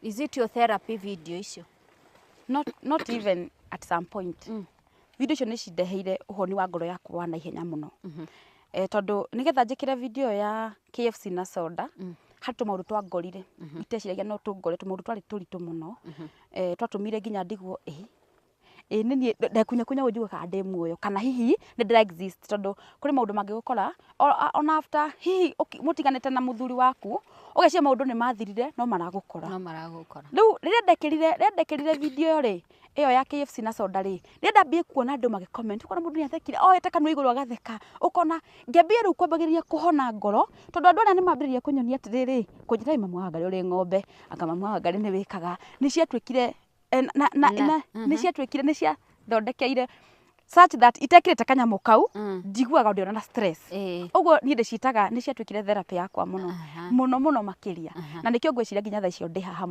Is it your therapy, video icio? Not even at some point. Video icio nĩ cindeheire ũhoni wa ngoro yakwa wa naihenya mũno, tondũ nĩgetha njĩkĩre video ĩyo ya KFC na soda, harĩ tũmaũndũ twangorire iteciragia no tũngore, tũmaũndũ twarĩ tũritũ mũno, twatũmire nginya ndigwo ĩ nĩ niĩ ndekunyakunya ũguo njigue kana ndĩ muoyo kana hihi nĩ ndĩra exist, tondũ kũrĩ maũndũ mangĩgũkora ona after hihi mũtiganĩte na mũthuri waku, ũgeciria maũndũ nĩ mathirire, no maragũkora. No maragũkora. Rĩu rĩrĩa ndekĩrire video rĩ, ĩyo ya KFC na soda rĩ, rĩrĩa ndambie kuona andũ magĩ comment, ũkona mũndũ nĩ athekire oete kanua igũrũ agatheka, ũkona ngĩambia rĩu kwambagĩrĩria kũhona ngoro, tondũ andũ arĩa nĩ mambĩrĩria kũnyonia atĩrĩrĩ, kũnjĩra, "Ĩ, mamu wa Ngarĩ, ũrĩ ng'ombe, anga mamu wa Ngarĩ nĩ wĩkaga." Nĩ ciatuĩkire na nĩ ciatuĩkire nĩ ciathondekeire such that itekĩrĩte kanyamũ kau njiguaga ndĩona na stress. Ũguo niĩ ndĩciĩtaga nĩ ciatuĩkire therapy yakwa mũno mũno mũno makĩria, na nĩkĩo ngwĩciria nginya thaa icio ndĩ haha.